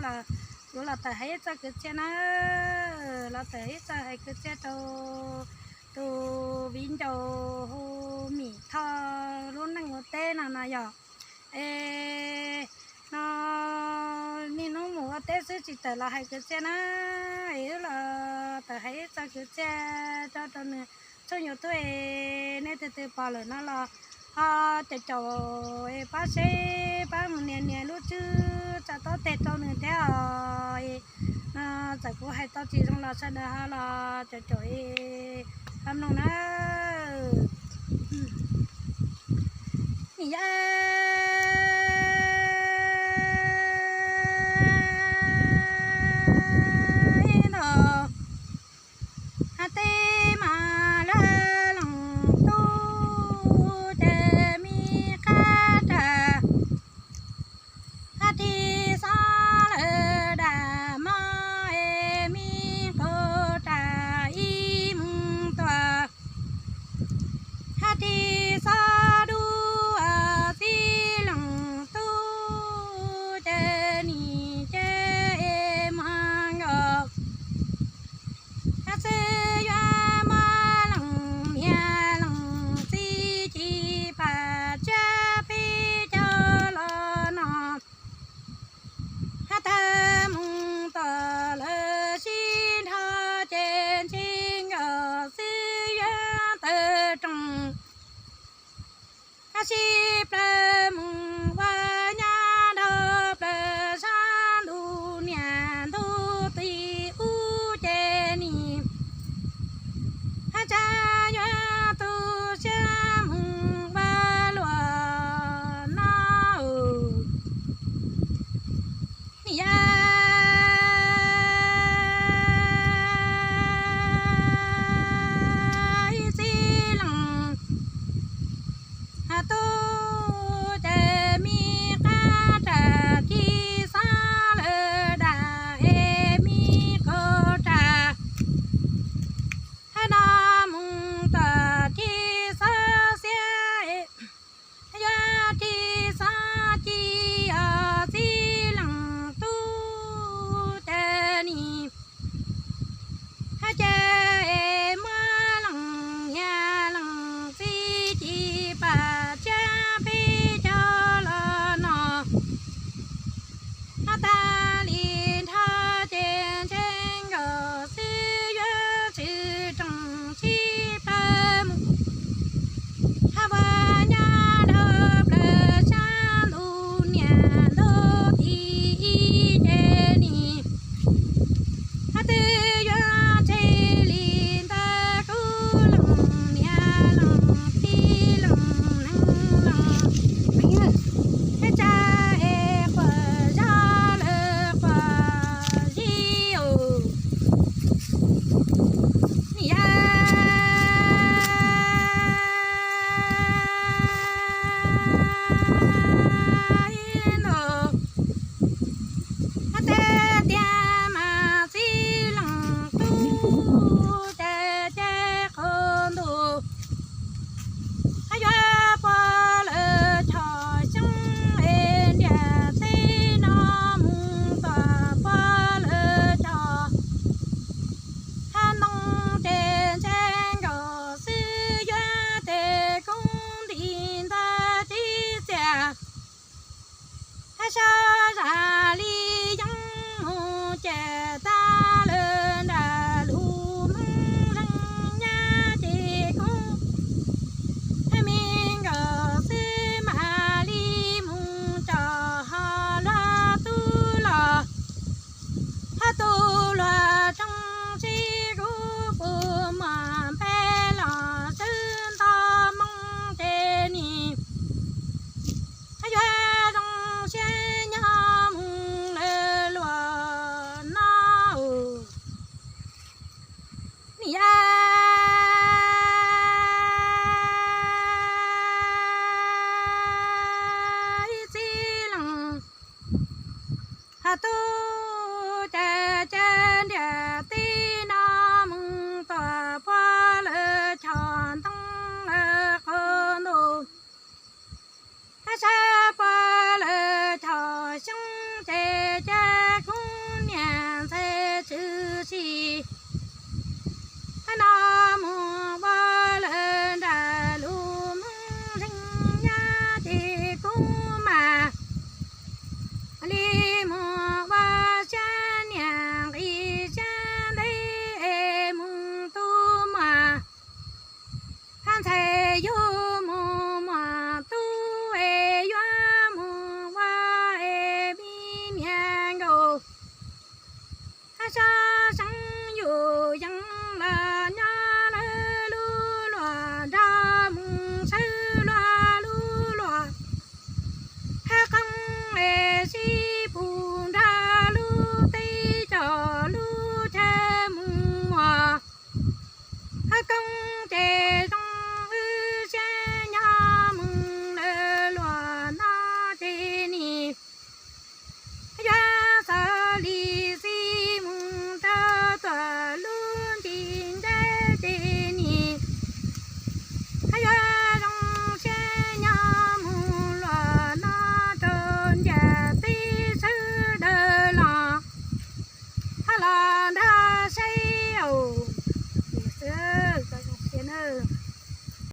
los kuv los tawm hais ib txoj kwv txhiaj na, los tawm ib txoj hais kwv txhiaj rau tus viv ncaus hu Mim Thoj lub neej ua teb no no yog. Es no niaj hnub mus ua teb xwb tsis tawm los hais kwv txhiaj na, es wb los tawm hais ib txoj kwv txhiaj tso rau nws txhua YouTube es nej tus twg pom lawm no los ho caum caum es pab saib pab mus nias nias lub tswb tsa tob teg rau nws thiab os. No txawm kuv hais tau tsis zoo los sawv daws ho los caum caum es ho mloog na. Yog ib ntus hab teb mas lawv leej tub ces me qab ras hab tig xob lawv dam mob es me qub ras ib moos tuaj hab tig xob dub txiv leej tub ces nim ces es muag nkaus hab xwb yuav muab leej niam leej txiv ci pam tsiab peb caug los no hab tawg moos tom lawv sib nrho ces ntshe nkaus xwb yuav tawg rooj hab sib plawg moos ua nyab dhau plaws sab ntuj niam ntuj txiv ub ces nim hab tsa yuav tu siab moos ua luaj no. Yog ib txiv leej hab tub ces me qab ras tig xob lawv dam es me qub ras hab no moos tom tig xob xiab yuav tig xob ci os txiv leej tub ces nim hab ces es muab leej niam leej txiv ci pam tsiab peb caug los no hab tag li nrho ces ntshe nkaus xwb yuav tsis rooj sib plawg moos hab ua nyab dhau plaws sab ntuj niam ntuj txiv ces nim hab twb yuav tseg li ntawd kuv leej niam leej txiv leej neej leej tsa es quas zog lawv quas zib os. Yog ib ntus hab teb tiag mas txiv leej tub ces ces qhov ntuj hab yuav pua lawv choj xyoob es ntiaj teb no mus tom pua lawv choj hab ntoo ces ntshe nkaus xwb yuav tes koob nti ntawd tib txiaj hab sab zam li yeeb mus ces tag lawv nram lub Hmoob Zeej nyab ces koob hab me nkaus xwb mam li mus tsom ho luag tub los hab tub luag tsoom sib kub puag muag npe los swb nto moo ces nim hab yuav zoo siab nyob mus lawv luag no. Yog ib txiv leej hab tub ces ces ntiaj teb no mus tom pua lawv choj ntoo lawv qhov ntuj hab sab pua lawv choj xyoob ces ces Sab